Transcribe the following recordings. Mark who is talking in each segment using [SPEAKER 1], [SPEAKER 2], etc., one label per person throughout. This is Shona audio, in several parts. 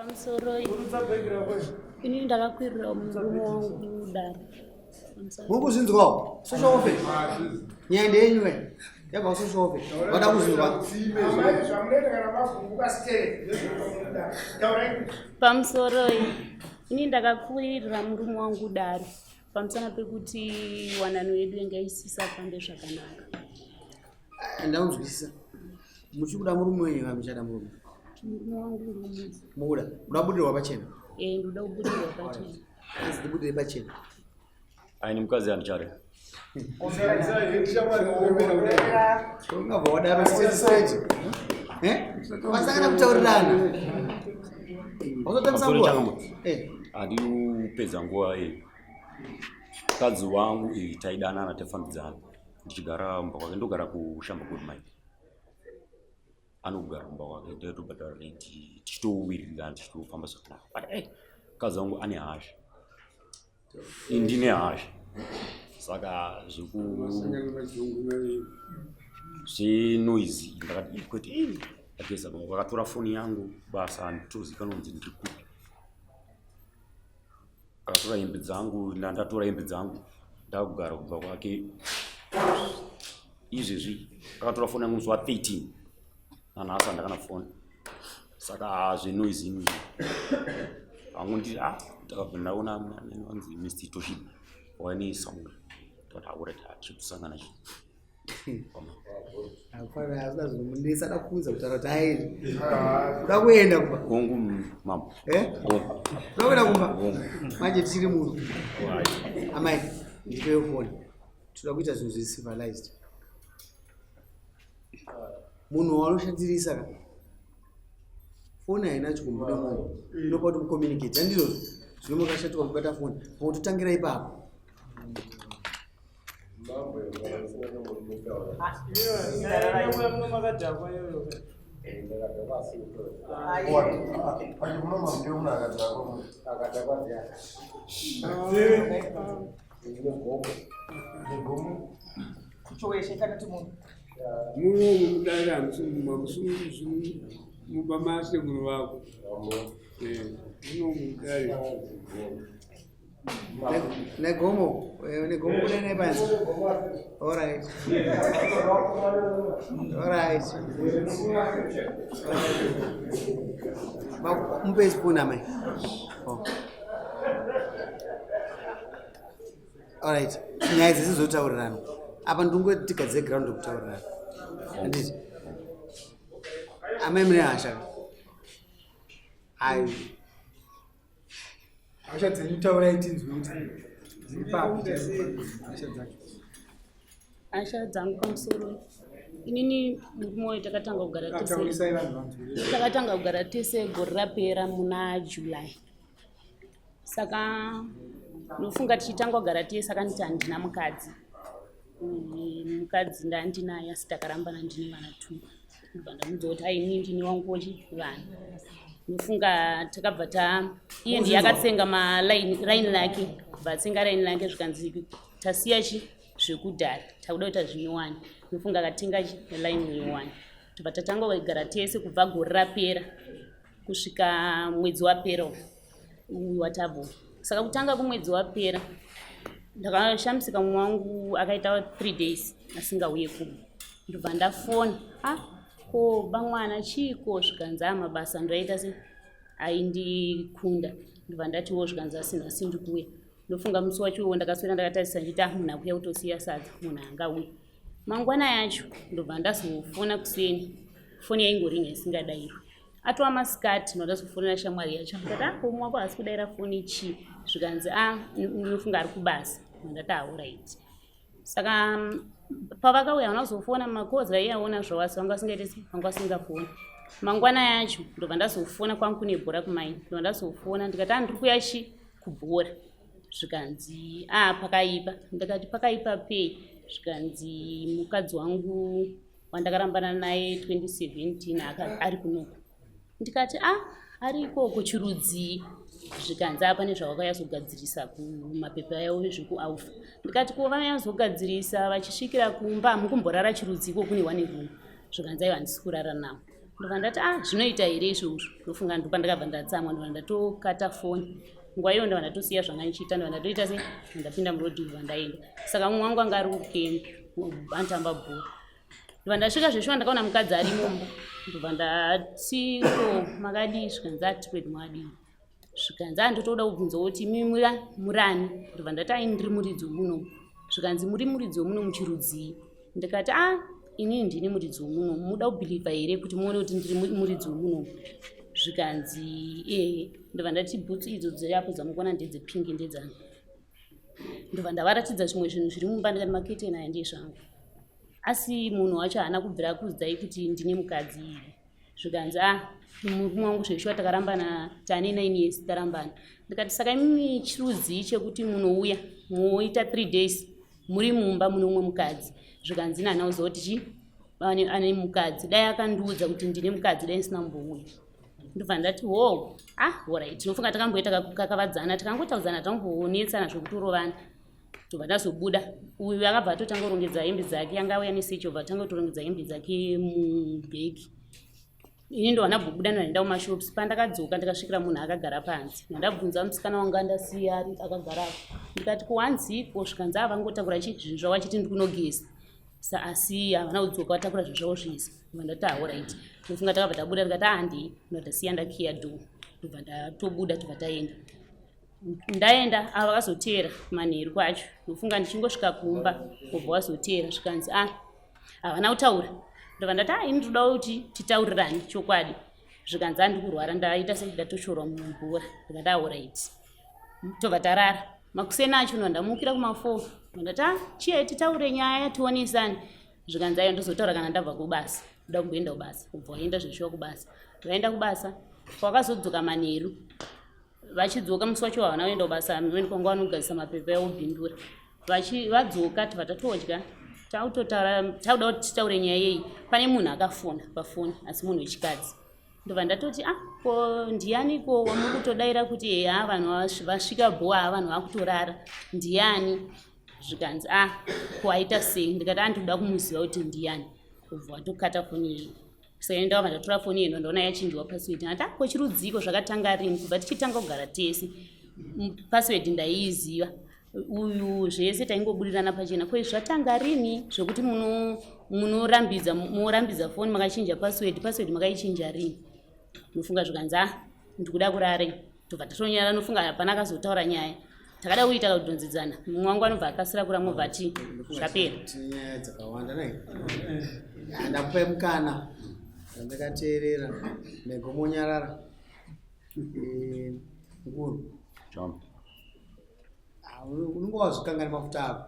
[SPEAKER 1] Pamusoro, inini ndakakwirira murume wangu dare.
[SPEAKER 2] Muri kuzvinzwawo social welfare, nyaya ndeyenyu we yabva kusocial welfare, vada kuzvinzwa.
[SPEAKER 1] Pamusoro, ini ndakakwirira murume wangu dare pamusana pekuti wanano yedu yanga isisafambe zvakanaka.
[SPEAKER 2] Ndaunzwisisa. Muchikuda murume wenyu kana muchada murume?
[SPEAKER 1] Murume wangu ndomuda.
[SPEAKER 2] Mukuda, uda kubudirwa pachena?
[SPEAKER 1] E, ndoda kubudirwa pachena.
[SPEAKER 2] Anzi ndibudire pachena.
[SPEAKER 3] Aini mukadzi handichare.
[SPEAKER 2] Ungabva wadaro straight straight. Eh? Vasangana kutaurirana. Wazotambisa
[SPEAKER 3] Pamusoro
[SPEAKER 2] nguva.
[SPEAKER 3] changu.
[SPEAKER 2] Eh.
[SPEAKER 3] Handii kupedza nguva iyi. Mukadzi wangu iyi taidanana, taifambidzana. Ndichigara mumba kwake, ndogara kuShamba Gold Mine. Anogara kumba kwake, ndotobhadhara rent, tichitowirirana, tichitofamba zvakanaka. But mukadzi wangu ane hasha. Ini ndine hasha. Saka zveku zvenoise ndakati, "Ih, kwete, ih." Ndageza, vakatora foni yangu, basa handitozikanwa kunzi ndiri kupi. Akatora hembe dzangu, ndatora hembe dzangu, ndakugara kubva kwake izvezvi. Akatora foni yangu musi wa13, nanhasi handakana foni. Saka zvenoise ini hangu ndi ndakabva ndaona anzi Mr Toshiba waine sound, ndakati, "Alright, tichikusangana chi."
[SPEAKER 2] Hapana, hazvina zvinomunetsa. Da kuudza kutaura kuti hai, uda kuenda kumba?
[SPEAKER 3] Hongu, mambo.
[SPEAKER 2] Eh?
[SPEAKER 3] Hongu.
[SPEAKER 2] Uda kuenda kumba?
[SPEAKER 3] Hongu.
[SPEAKER 2] Manje tiri muno.
[SPEAKER 3] Right.
[SPEAKER 2] Amai, ndipewo foni. Toda kuita zvinhu zviri civilized. Munhu wanoshatirisa ka, foni haina chikumbuda munhu, inopa kuti mucommunicate, handizvozvo? Zvino makashatirwa kubata foni, mototangira ipapo.
[SPEAKER 4] Muno mudare hamusi mumba masekuru vako. Muno mudare.
[SPEAKER 2] Negomo, negomo kudai nepanzi. Alright. Mupe spoon, amai. Oh. Alright, nyaya dzese dzotaurirana apa. Ndingoti tigadzire ground yekutaurirana, handiti? Amai, mune hasha ai?
[SPEAKER 5] Hasha dzenyu taurai tinzwe kuti dziri papi hasha dzacho.
[SPEAKER 1] Hasha dzangu, pamusoro, inini murume wayo takatanga kugara tese.
[SPEAKER 5] Taurisai vanhu vanzwe.
[SPEAKER 1] Takatanga kugara tese gore rapera muna July. Saka nofunga tichitanga kugara tese akanditi handina mukadzi. Mukadzi ndandinaye asi takarambana, ndine vana two. Ndobva ndamudza kuti aini ndine wangu vana. Nofunga takabva ta iye ndiye akatsenga malaini raini lake, kubva atsenga raini lake zvikanzi tasiya chi zvekudhara, takuda kuita zvinyowani. Nofunga akatenga chi laini nyowani, tobva tatanga kugara tese kubva gore rapera kusvika mwedzi wapera uyu watabva. Saka kutanga kumwedzi wapera ndakashamisika, mumwe wangu akaita 3 days asingauye kumba. Ndobva ndafona, "Ah, ko bamwana, chiiko?" Zvikanzi, "A, mabasa ndoaita se aindikunda." Ndobva ndatiwo, zvikanzi, "Asina, asi ndikuuya." Ndofunga musi wacho iwo ndakaswera ndakatarisa ndichiti, "Ah, munhu akuya kutosiya sadza, munhu angauya mangwana yacho." Ndobva ndazofona kuseni, foni yaingoringa isingadayirwi. Atova masikati ndodazofonera shamwari yacho, ndikati, "Ah, umwe wako haasi kudayira foni, chii?" Zvikanzi, "A, ndinofunga ari kubasa." Ndati, "Alright." Saka pavakauya vana kuzofona makozi vaiaona zvawasi vanga vasingaite sei, vanga vasingafoni. Mangwana yacho ndobva ndazofona, kwangu kune bhora kumaini. Ndobva ndazofona ndikati, "A, ndiri kuya chi kubhora." Zvikanzi, "A, pakaipa." Ndikati, "Pakaipa pei?" Zvikanzi, "Mukadzi wangu wandakarambana naye 2017 ari kunoku." Ndikati, "A, ari ikoko chirudzii?" Zvikanzi, "A, pane zvavakanyazogadzirisa kumapepa avo zvekuaufa." Ndikati, "Ko vanyazogadzirisa vachisvikira kumba, mukumborara chirudzi iko kune one room?" Zvikanzi, "Aiwa, handisi kurara nawo." Ndobva ndati ah zvinoita here izvozvo? Ndofunga ndopandakabva ndatsamwa ndobva ndatokata foni. Nguva iyo ndobva ndatosiya zvanga ndichiita ndobva ndatoita sei ndapinda murodhi ndobva ndaenda. Saka mumwe wangu anga ari kukembi anotamba bhora. Ndobva ndasvika zveshuwa ndakaona mukadzi arimo mumba. Ndobva ndati ko makadii zvikanzi ati kwedu makadii. Zvikanzi ah ndotoda kubvunza kuti imi murani ndobva ndati ai ndiri muridzi wemuno. Zvikanzi muri muridzi wemuno muchirudzii? Ndikati ah inini ndini muridzi wemuno muda kubhilivha here kuti muone kuti ndiri muridzi wemuno? Zvikanzi ehe. Ndobva ndati bhutsu idzo dziri apo dzamukuona ndedzepingi ndedzangu. Ndobva ndavaratidza zvimwe zvinhu zviri mumba ndikati maketeni aya ndezvangu. Asi munhu wacho haana kubvira akuudzai kuti ndine mukadzi here? Zvikanzi ah murume wangu zveshuwa takarambana tane 9 years tarambana. Ndikati saka imimi chirudzii chekuti munouya moita 3 days muri mumba mune umwe mukadzi? Zvikanzi nana uziva kuti chi ane mukadzi, dai akandiudza kuti ndine mukadzi dai ndisina kumbouya. Ndobva ndati ho ah horait, tinofunga takamboita kakavadzana tikangotaudzana tangoonetsana zvekutorovana. Tobva tazobuda, uyu akabva atotanga kurongedza hembe dzake, anga auya nesechi obva atanga kutorongedza hembe dzake mubhegi. Ini ndobva ndambobuda ndaenda kumashops, pandakadzoka ndikasvikira munhu akagara panze. Ndabvunza musikana wangu andasiya ari akagara apo, ndikati kuwanziko? Zvikanzi avangotakura chi zvinhu zvavo achiti ndikunogeza. Sa asi havana kudzoka vatakura zvinhu zvavo zvese. Ndobva ndati ahorit, ndofunga takabva tabuda ndikati handei, ndobva ndasiya ndakiya door, ndobva ndatobuda tobva taenda. Ndaenda ava vakazoteera manheru kwacho, ndofunga ndichingosvika kumba kubva wazoteera zvikanzi ah havana kutaura. Ndobva ndati ah ini ndinoda kuti titaurirane chokwadi. Zvikanzi ah ndikurwara ndaita sei ndatoshorwa mumvura. Ndikati ah horait, tobva tarara. Makuseni acho ndobva ndamukira kuma 4 ndati ah chiyai titaure nyaya tionesane. Zvikanzi aiwa ndozotaura kana ndabva kubasa, ndoda kumboenda kubasa. Kubva waenda zveshuwa kubasa, vaenda kubasa kwakazodzoka manheru. Vachidzoka musi wacho havana kuenda kubasa, mweni kwanga vanogadzisa mapepa eubhindura. Vadzoka tibva tatodya, takuda kuti titaure nyaya yeyi. Pane munhu akafona pafoni asi munhu wechikadzi. Ndobva ndatoti ah ko ndiani ko wamuri kutodaira kuti eya vanhu vasvika bhoa vanhu vakutorara ndiani? Zvikanzi ah ko aita sei? Ndikati ah ndikuda kumuziva kuti ndiani. Kubva watokata foni iyi. Saka ndakabva ndatora foni yeno ndaona yachinjwa password. Ndati ah ko chirudziko zvakatanga rini kubva tichitanga kugara tese. Password ndaiiziva. Uyu zvese taingobudirana pachena. Ko zvatanga rini zvekuti munorambidza morambidza foni makachinja password, password makaichinja rini? Nofunga zvikanzi ah ndikuda kurare. Tobva tatonyara nofunga hapana akazotaura nyaya. Takada kuita kudhonzedzana. Mumwe wangu anobva akasira kuramwa obva ati zvapera.
[SPEAKER 2] Tine nyaya dzakawanda nai. Ndakupai mukana. Ndakateerera. Mego monyarara. Mukuru.
[SPEAKER 3] John.
[SPEAKER 2] Unenge wazvikangani mafuta ako.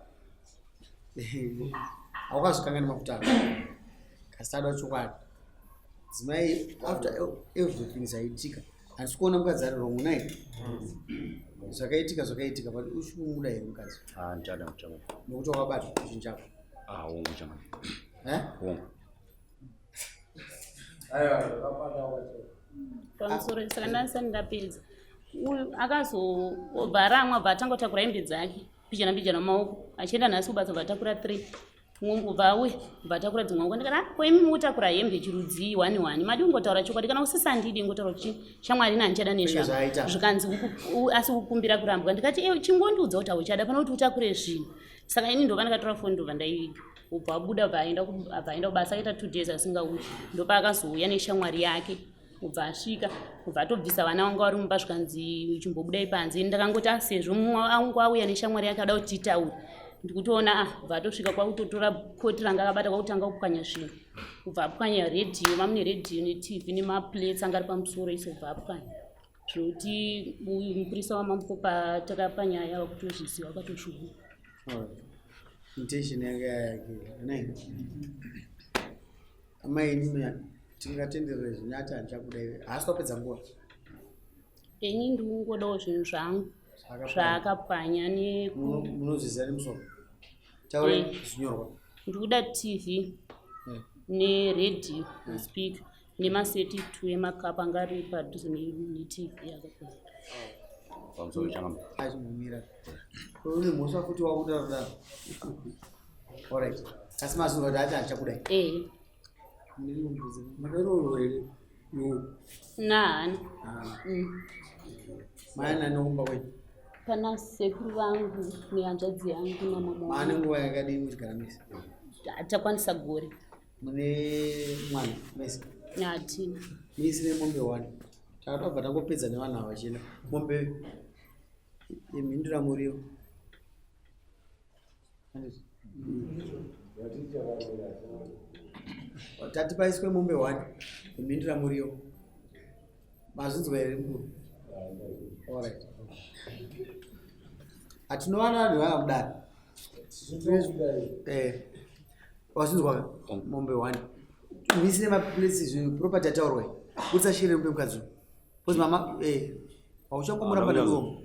[SPEAKER 2] Haukazvikangani mafuta ako. Kasi tada chokwadi. Dzimai after everything zvaitika. Handisi kuona mukadzi ari wrong nai. Zvakaitika zvakaitika but uchikumuda here mukadzi?
[SPEAKER 3] Ah ndichada ndichada.
[SPEAKER 2] Nekuti wakabatwa chinhu chako.
[SPEAKER 3] Ah hongu chama.
[SPEAKER 2] Eh?
[SPEAKER 3] Hongu.
[SPEAKER 1] Pamusoro saka ndasati ndapedza. Uyu akazobva aramwa abva atanga kutakura hembe dzake mbijana mbijana mumaoko achienda nhasi kubasa obva atakura 3 ubva auya ubva atakura dzimwe nguva ndikati ah ko imi mukutakura hembe chirudzii one one madi kungotaura chokwadi kana usisandidi ngotaura kuti shamwari ini handichada nezvako zvikanzi asi kukumbira kurambwa ndikati e chingondiudza kuti hauchada pana kuti utakure zvinhu saka ini ndova ndakatora foni ndobva ndaiviga ubva abuda abva aenda kubasa akaita 2 days asingauyi ndopaakazouya neshamwari yake ubva asvika ubva atobvisa vana vanga vari mumba zvikanzi chimbobudai panze. Ndakangoti ah sezvo mumwe wangu auya neshamwari yake ada kuti titaure ndikutoona ah ubva atosvika kwakutotora koti ranga akabata kwakutanga kupwanya zvinhu ubva apwanya redhiyo mamune redhiyo netv nemaplates anga ari pamusoro iso ubva apwanya zvekuti uyu mupurisa wamambo patakapa nyaya vakutozviziva vakatozviona.
[SPEAKER 2] Intention yake yake nai amai inini tingatenderere zvinyati handichakuda iwe haasi wapedza nguva.
[SPEAKER 1] Ini ndikungodawo zvinhu zvangu zvaakapwanya
[SPEAKER 2] munozviziva nemusoro taure zvinyorwa.
[SPEAKER 1] Ndikuda TV neredhiyo nespeaker nemaseti 2 emakapu anga ari padhuze neTV yakapwanya.
[SPEAKER 3] Pamusoro chama.
[SPEAKER 2] Achimumira. Une mhosva futi wakudaro daro. Alright. Asi mazuva kuti ati handichakudai.
[SPEAKER 1] Eh.
[SPEAKER 4] Makaroorwa here? No.
[SPEAKER 1] Nahani.
[SPEAKER 2] Mai nani kumba kwenyu?
[SPEAKER 1] Pana sekuru vangu nehanzvadzi yangu namama.
[SPEAKER 2] Maane nguva yakadii muchigara mese?
[SPEAKER 1] Takwanisa gore.
[SPEAKER 2] Mune mwana mese?
[SPEAKER 1] Hatina.
[SPEAKER 2] Muisire mombe one. Takatobva tangopedza nevanhu ava vachienda. Mombe yemhindura muriwo. Tati paiswe mombe one yemhindura muriwo. Mazvinzwa here mukuru? Alright. Hatinovana vanhu vava mudare. Eh. Wazvinzwa ka? Mombe one. Misine maplaces zvinhu property yataurwa iyi. Budisa shere mupe mukadzi uyu. Because mama eh hauchangomuramba nemuromo.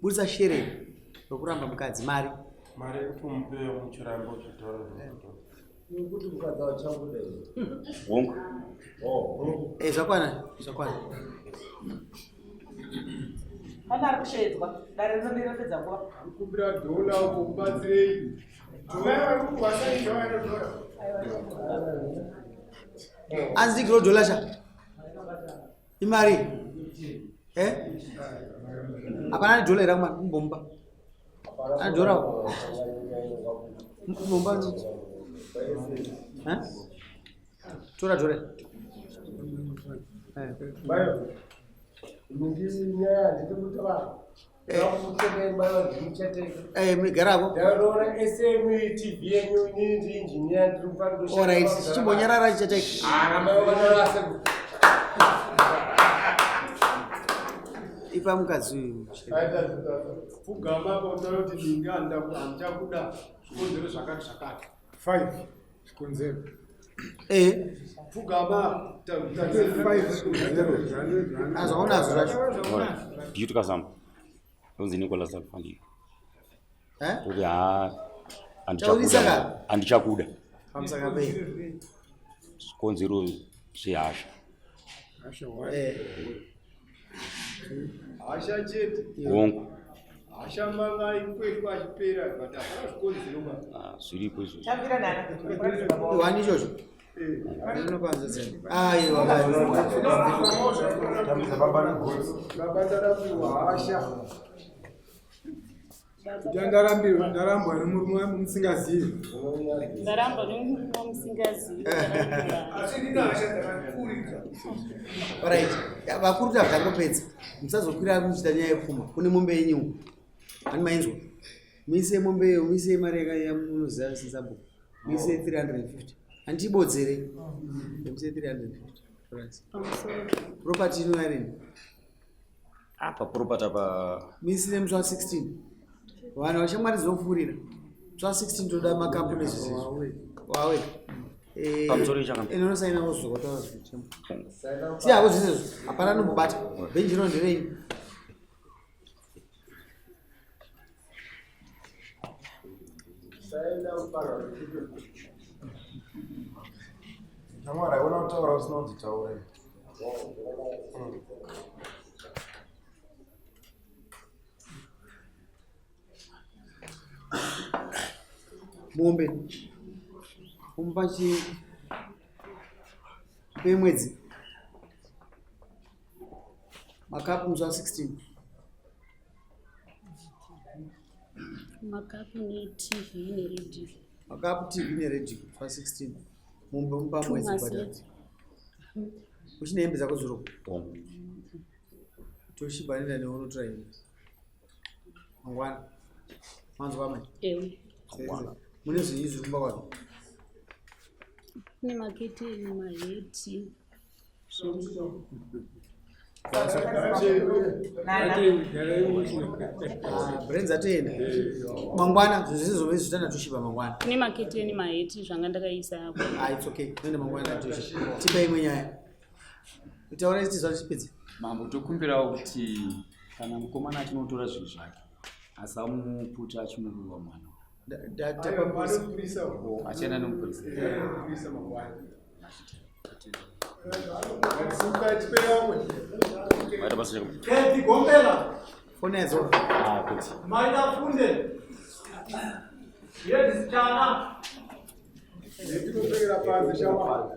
[SPEAKER 2] Budisa shere rokuramba mukadzi mari.
[SPEAKER 6] Mari yekuti umupe muchiramba uchitaura
[SPEAKER 7] Nekuti mukadzi achangoda here?
[SPEAKER 3] Hongu.
[SPEAKER 7] Oh.
[SPEAKER 2] Eh zvakwana, zvakwana.
[SPEAKER 8] Pane ari kusheedzwa. Dare rino rinopedza nguva.
[SPEAKER 4] Kumbira dhola uko mubatsirei.
[SPEAKER 2] Anzi kilo dhola cha. Imari. Eh? Hapana ni dhola here mwana kumbomba. Ani dhola. Kumbomba. Eh? Tora dhola. Eh.
[SPEAKER 7] Bayo. Nyaya ndiri kutaura.
[SPEAKER 2] Eh, migarako.
[SPEAKER 7] Ndaona SME TV yenyu inini ndi engineer ndiri kufanira
[SPEAKER 2] Alright, chimbonyarara chichachaika.
[SPEAKER 7] Ah, mai vanorasa.
[SPEAKER 2] Ipa mukadzi uyu.
[SPEAKER 4] Pfugama apa utaura kuti dinga handichakuda zvikonzero zvakati zvakati.
[SPEAKER 5] 5 zvikonzero.
[SPEAKER 2] Eh.
[SPEAKER 4] Pfugama
[SPEAKER 2] Azvaonazvo zvacho.
[SPEAKER 3] Beauty Kazamba. Ndonzi Nicholas Alfandika.
[SPEAKER 2] Eh?
[SPEAKER 3] Kuti haa
[SPEAKER 2] Taurisa
[SPEAKER 3] handichakuda.
[SPEAKER 2] ka?
[SPEAKER 3] Handichakuda.
[SPEAKER 2] Pamusaka pei.
[SPEAKER 3] Zvikonzero zvehasha.
[SPEAKER 2] Eh.
[SPEAKER 4] Hasha chete.
[SPEAKER 3] Hongu.
[SPEAKER 4] Hasha manga ikwetwa achipera but hapana zvikonzero ba.
[SPEAKER 3] Ah, zviripo izvozvo.
[SPEAKER 8] Tambira nana. Kuratidza baba wako.
[SPEAKER 2] Wani izvozvo. Ndinopanza Aiwa.
[SPEAKER 6] Tambidza baba negotsi.
[SPEAKER 4] Baba ndarapiwa hasha.
[SPEAKER 5] Ndarambirwa ndarambwa nemurume musingazivi.
[SPEAKER 1] Ndaramba nemurume wamusingazivi.
[SPEAKER 4] Asi ndina hasha dzakapfuurika.
[SPEAKER 2] Alright. Ya, Vakuru tangopedza. Musazokwira muchita nyaya yepfuma. Kune mombe yenyu. Ani mainzwa? Muise mombe iyo, muise mari yakamunoziva sinzabhuku. Muise 350. Handibodzere. Muise 350. Alright.
[SPEAKER 1] Pamusoro.
[SPEAKER 2] Property ino yarini?
[SPEAKER 3] Apa property apa
[SPEAKER 2] Muisire musi wa 16. Vanhu vashamwari dzinopfuurira. Musi wa 16 toda makampuni izvizvi. Wawe. Eh,
[SPEAKER 3] Pamusoro ichakamba.
[SPEAKER 2] inonosaina vozokotaura zvichemo. Si havo zvese hapana anombobata. Bhenji rino nderenyu.
[SPEAKER 6] Shamwari haiona kutaura usina kunzitaura.
[SPEAKER 2] Mombe. Umupa chi pemwedzi. Makapu musi wa 16.
[SPEAKER 1] Makapu neTV neredhiyo.
[SPEAKER 2] Makapu TV neredhiyo musi wa 16. Mombe umupa
[SPEAKER 1] Two
[SPEAKER 2] mwedzi kubhadhara.
[SPEAKER 1] masets.
[SPEAKER 2] Uchine hembe dzako dziroko.
[SPEAKER 3] Hongu.
[SPEAKER 2] Toshiba nenda neunotora hembe. Mangwana. Manzwa mai.
[SPEAKER 1] Ewe.
[SPEAKER 3] Mangwana.
[SPEAKER 2] Mune zvinyi zviri kumba kwako?
[SPEAKER 1] Kune maketeni, maheti. Zviripo.
[SPEAKER 8] Nana.
[SPEAKER 2] Ah, brains atoenda. Mangwana zvinhu zvese zvove zvitana Toshiba mangwana.
[SPEAKER 1] Kune maketeni, maheti zvanga ndakaisa.
[SPEAKER 2] Ah, it's okay. Toenda mangwana Toshiba. Tipe imwe nyaya. Taura ichi zvachipedza.
[SPEAKER 9] Mambo tokumbirawo kuti kana mukomana achinotora zvinhu zvake asamuputa achimurova mwana
[SPEAKER 2] Tapa mupurisa.
[SPEAKER 4] Mupurisa.
[SPEAKER 9] achienda nemupurisa.
[SPEAKER 4] Mupurisa mangwana. Ngatisimba tipe vamwe.
[SPEAKER 3] Maita basa chakamba.
[SPEAKER 10] Keti Gombela,
[SPEAKER 2] Foni yadzo.
[SPEAKER 3] Ah, kuti.
[SPEAKER 10] Maida Funde, Yedis Chana.
[SPEAKER 4] Ndinopera panze shamwari.